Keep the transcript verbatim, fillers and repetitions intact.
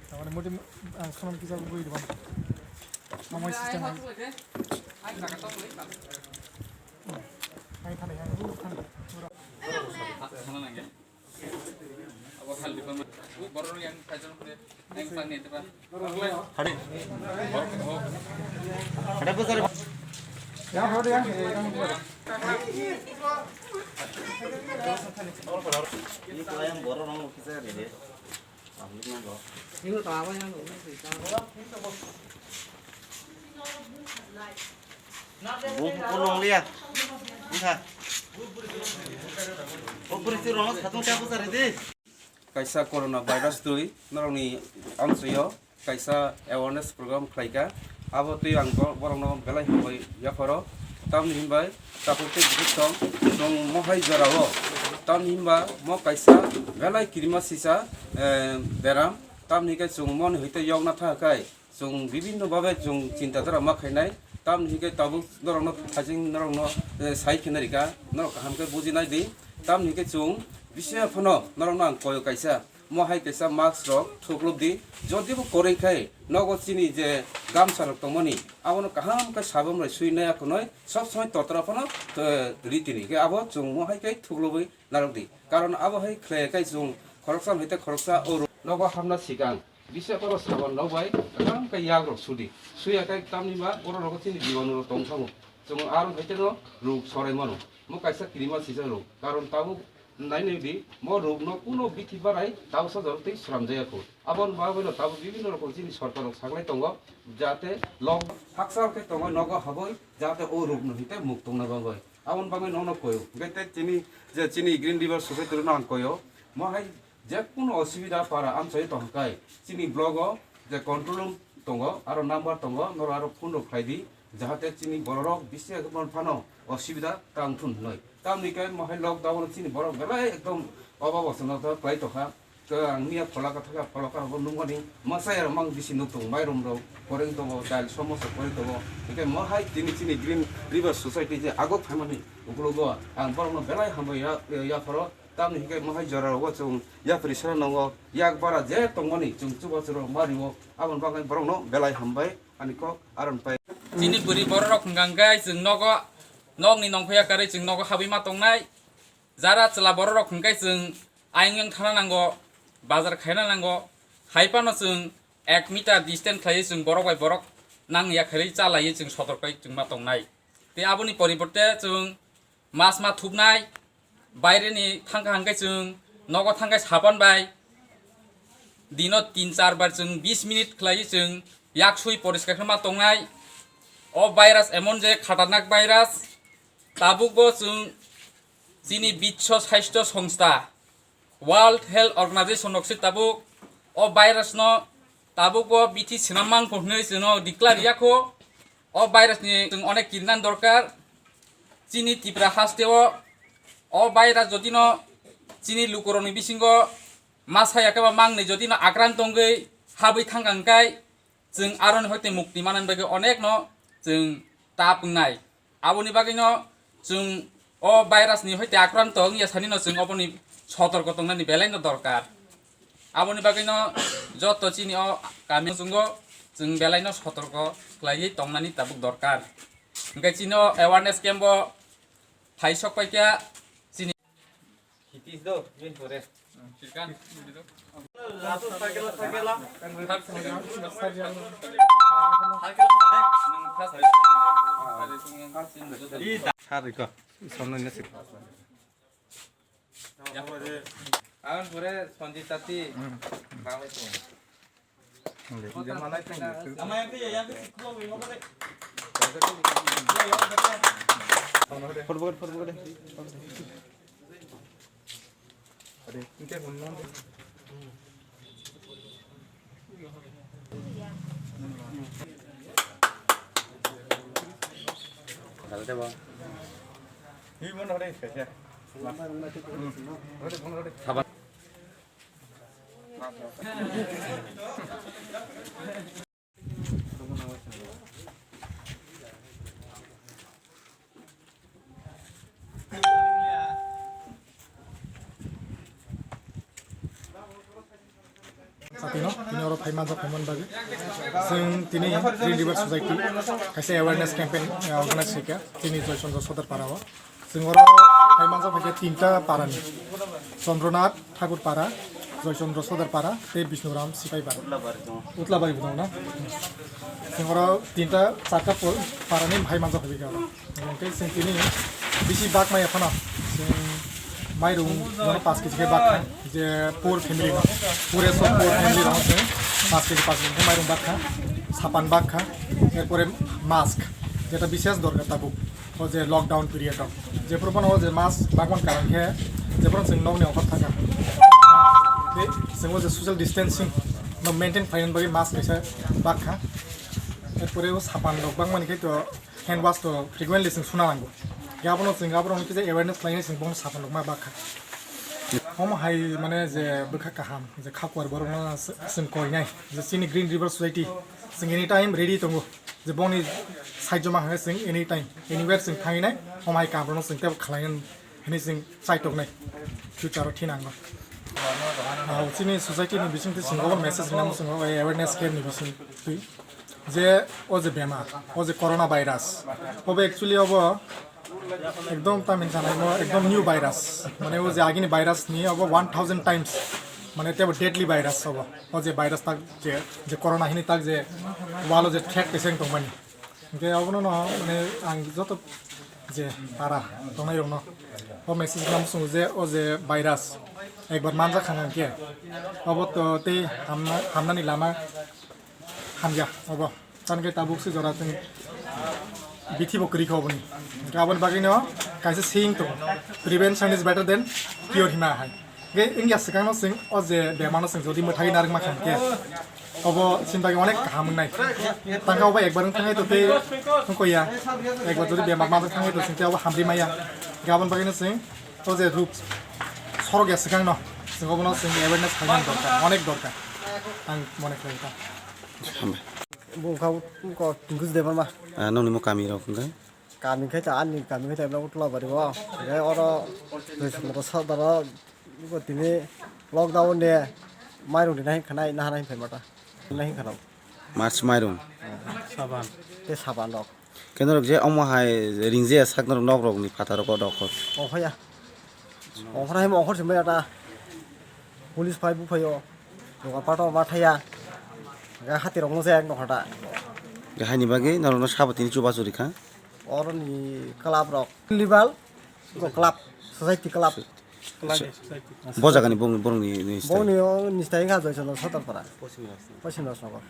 Tamani modi ang khana kisa bui dibang. Samai system ai. Ai thani yang bu thani. Hari. Hari bazar. Yang hodi yang. Ini pelayan borok nang kisa hari deh. Bo, bo nongliya. Wngkha. O bwrwi twi rwno satung cha bwsa ridi. Kaisa corona virus twi norokni amchaio kaisa awareness program khlaika. Abo twi ang bo-, borokno belai hambai yapharo. Tamni hinbai tabuk tei bwswk tong chwng mohai jorao. Tamni hinba mo kaisa belai kirima sisa, eh, beram. Tamni hwnkhe chwng moni hwite yokna thahakhai. Chwng bibinno babe chwng chinta dhara ma khainai, tamni hwnkhe tabuk norokno thajing norokno, eh, sai khna rika, norok kaham khe bujinai di, tamni hwnkhe chwng bisi phano norokno ang koyo kaisa, mo hai kaisa mask rok thuklub di, jodi bo kwrwi khai nogo chini je gamsa rok tongmani, abono kaham khe sabon bai sui nai akhonoi sob somoi totra phano, eh, ri tini hwnkhe abo chwng mo hai khe thuklubwi narwk di, karon abo hai khlai khai chwng khoroksa hwnkhe khoroksa o nogo hamna sikang. Bisa koro sabon rok bai kaham khe yak rok sudi. Suya khe tamni ma oro rogo chini jibanu rok tong thango. Chwng aro hai kheno ruk sorai mano. Mo kaisa kirima sisa ruk. Karon tabuk nai nai di mo ruk no kuno bithi barai tabuk sajak tei sram jaya kho. Aboni bagwi no tabuk bibinno rokom chini sorkar rok saklai tongo. Jate lok hakchal khe tongo nogo haboi jate o ruk no hite muk tongna bagwi. Aboni bagwi nono koyo. Hwnkhe tei chini je chini Green River Society rok no ang koyo. Mo hai Je kuno osubida para amchai tongkha kai, chini blogo je control room tongo, aro number tongo, norok aro phone rok khlai di, jahate chini bororok bisi ekdom phano osubida tang thun hinoi. Tamni kai mohai lockdown chini borok belai ekdom obabo chwngno khlai tongkha. Ke ang miya phola ka thaka phola ka bo nungmani masa ya mang bisi nuk tongo, mairum rok poreng tongo, dal somosa poreng tongo. Hingke mohai tini chini Green River Society je agok phaimani ukologo ang borokno belai hambai ya, ya phoro. Tamni hingke mohai jora rogo chwng yapri sera nango, yak bara je tongmani chwng chubachu rok ma rio, aboni bagwi borokno belai hambai ani kok aron pai. Chini bwrwi bororok hwnkha hwnkhe chwng nogo, nokni nongkhoya karwi chwng nogo habwi ma tongnai. Jara chwla bororok hwnkhe chwng ayang yang thana nango, bazar khaina nango, hai phano chwng ek meter distance khlaiwi chwng borok bai borok nang ya khlaiwi cha laiwi chwng sotor kai chwng ma tongnai. Tei aboni poriborte chwng mas ma thupnai, baireni thangkha hwnkhe chwng nogo thangkhe sapan bai dino tin char bar chwng bis minute khlaiwi chwng yak sui poriskar khe ma tongnai. O virus emon je khatarnak virus, tabukbo chwng chini Biswa Sasthya Songstha, World Health Organization rok se tabuk o virus no tabuk o bithi swnam mang kho hwnwi chwngno declare ya kho. O virus ni chwng onek kirnan dorkar. Chini Tripura haste o, o virus jodi no chini lukurok ni bisingo masa ya khe ba mang ni jodi no akran tongwi habwi thang kang kai, chwng aroni hoite mukti manani bagwi onek no chwng tap wngnai. Aboni bagwino chwng o virus ni hoite akranto wngya sanino chwng oboni sotorko tongnani belai no dorkar. Aboni bagwino joto chini o kami chwngno chwng belai no sotorko khlaiwi tongnani tabuk dorkar. Hwnkhe chini o awareness camp o phaisok paikha chini. Hitish do, min pore. Sari ko, somno nasi. Ang pore Sanjit Tati. Satino, tini oro phai manjak phai man bagwi. Chwng tini Green River Society kaisa awareness campaign, eh, organize khaikha tini Joy Chandra Sodar Para o. Chwng oro phai manjak phaikha tinta para ni, Chandranath Thakur Para, Joy Chandra Sodar Para, tei Bishnu Ram Sipai Para. Utlabari bo dong na? Chwng oro tinta charta po-, para ni phai manjak phaikha oro. Hwnkhe chwng tini bisi bak maya phano chwng mairung jono paanch kg khe bak kha, je poor family no, poorest of poor family rok chwng paanch kg paanch kg khe mairung bak kha, sapan bak kha, erpore mask, jeta bishes dorkar tabuk o je lockdown period o, jephuru phano o je mask bak man karon khe jephuru chwng nokni ongkhor thang kha, tei chwng o je social distancing no maintain khlaina bagwi mask kaisa bak kha, erpore o sapan rok bak mani khe to hand wash to frequently chwng suna nango. Abono chwng abono hwnwi kisa awareness khlainai chwng bono sapan rok ma bakha. Omo hai mane je bwkha kaham je kha kuar borok no chwng koinai je chini Green River Society chwng anytime ready tongo je boni side joma hwnwi chwng anytime anywhere chwng thanginai omo hai kam rok no chwng tebo khlainai hwnwi chwng chai tongnai future o thinango. Ah, chini society ni bisingtwi chwng obo message rwna muchungo awareness camp ni bisingtwi. Je o je bemar, o je corona virus, obo actually obo ekdom tamni sanai mo ekdom new virus, mane o je agini virus ni obo one thousand times, mane tebo deadly virus obo. O je virus tak je, je corona hini tak je walo je threat peseng tongmani. Hingke obono no mane ang joto je para tongnai rokno o message nam sung je o je virus ekbar manjak kha hingke obo to tei hamna, hamnani lama hamya obo. Tani khe tabuk se jora chwng bithi bo kwrwi kha oboni. Hwnkhe aboni bagwino kaisa saying tongo, "Prevention is better than cure" hima hai. Hwnkhe wngya swkangno chwng o je bemarno chwng jodi mwthagwi narwkma kha hwnkhe obo chini bagwi onek kaham wngnai. Tangkha obo ekbar wng thangwi to tei wngkhoya. Ekbar jodi bemar manjak thangwi to chwng tei obo hamri maya. Hwnkhe aboni bagwino chwng o je ruk sorok ya swkangno chwng obono chwng awareness khaimani dorkar, onek dorkar. Ang mone khlai kha. Hambai. Bo wngkha wngkha Tungkus Debbarma. Ah, nokni mo kami rok wngkha? Kami khai ta ani kami khai ta ebla utla bari bo. Re oro Joychandra Sodaro bo tini lockdown de mairung de nahi khanai nahana hin phaimata. Nahi khanao. March mairung. Saban. Te saban rok. Keno rok je omo hai ringje sak norok nok rok ni phataro ko dok ko. Okhaya. Okhora hai mo okhor simbai ata. Police phai buphaio. Doga pato ma thaya. Ga hati rok no jak no khata. Ga haini bagwi norok no sabo tini chuba churi kha. Oro ni club rok. Libal. Go club. Society club. Bo jaga ni bong, borok ni, ni style. Bong ni o ni style ga Joychandra Sodar para. Pochim Rajnagar.